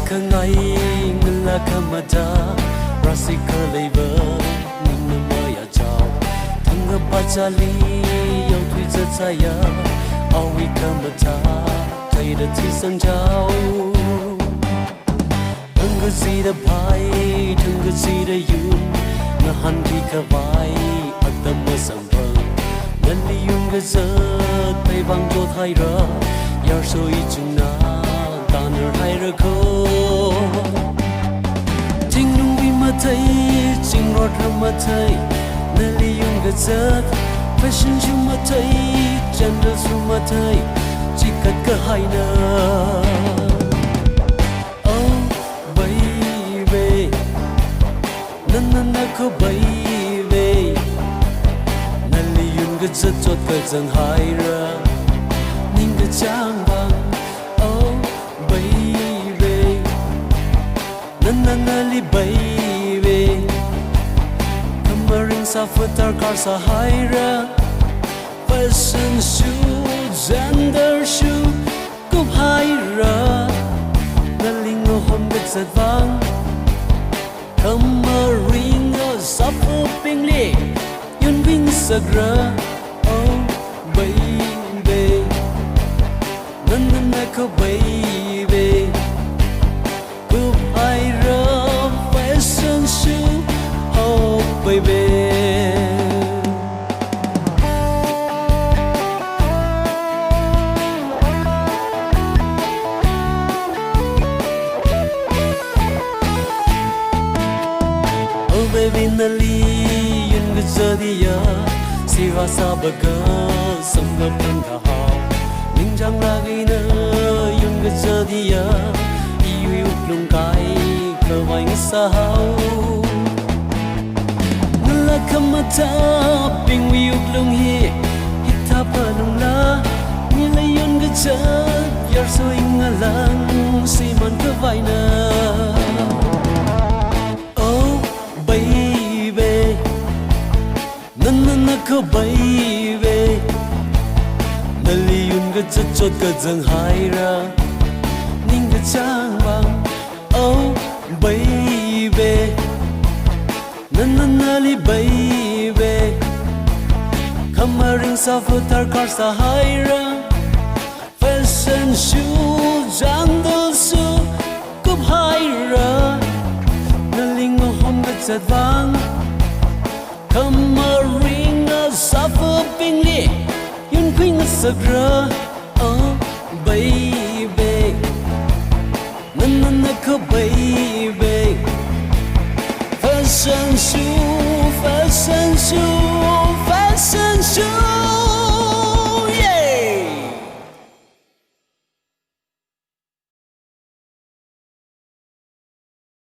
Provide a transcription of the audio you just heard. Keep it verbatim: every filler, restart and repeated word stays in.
Khangai ngala khamata, rasi khaleiva, ningna mayāchao. Thangkha pachali, yaothui zatsāya, awui khamata, theida thisangchao. Thangkachida phai, thangkachida yun, ngahānki khavai, atam masang. Nali yun kazat, pheivang chothaira, yarsho ichungna, tanarhaira kho. Thingnungwui mathei, chingrot ra mathei, nali yun kazat, fashion show mathei, general show mathei, chikat kahaina. Oh, baby, nana nakho baby, nali yun kazat chot kazang haira, ningkachāng vang, oh, baby, nana nali baby, khamaring sāfa darkar sāhaira, fashion show, general show, kuphaira, nali ngahom kazat vang, khamaring sāfabingli, yun khuingasakra, oh, baby, nana nakho baby, kuphaira, fashion show, oh, baby. Oh, baby, nali yun kazat hiya, sirā sābaka, samkaphang kahao. Ningchānglāk eina yun kazat hiya, iwui wuklung kaikhavai ngasāhao. Ngala khamatabingwui wuklung hi, hithā phalungla, nila yun kazat, yarsho ingalang, shimān khavaina. Oh, baby, nana nakho baby, nali yun kazat chot kazang haira, ningkachāng vang, oh, baby, nana nali baby, khamaring sāfa darkar sāhaira, fashion show, general show, kuphaira, nali ngahom kazat vang, khamaring sāfabingli, yun khuingasakra, oh, baby, nana nakho baby.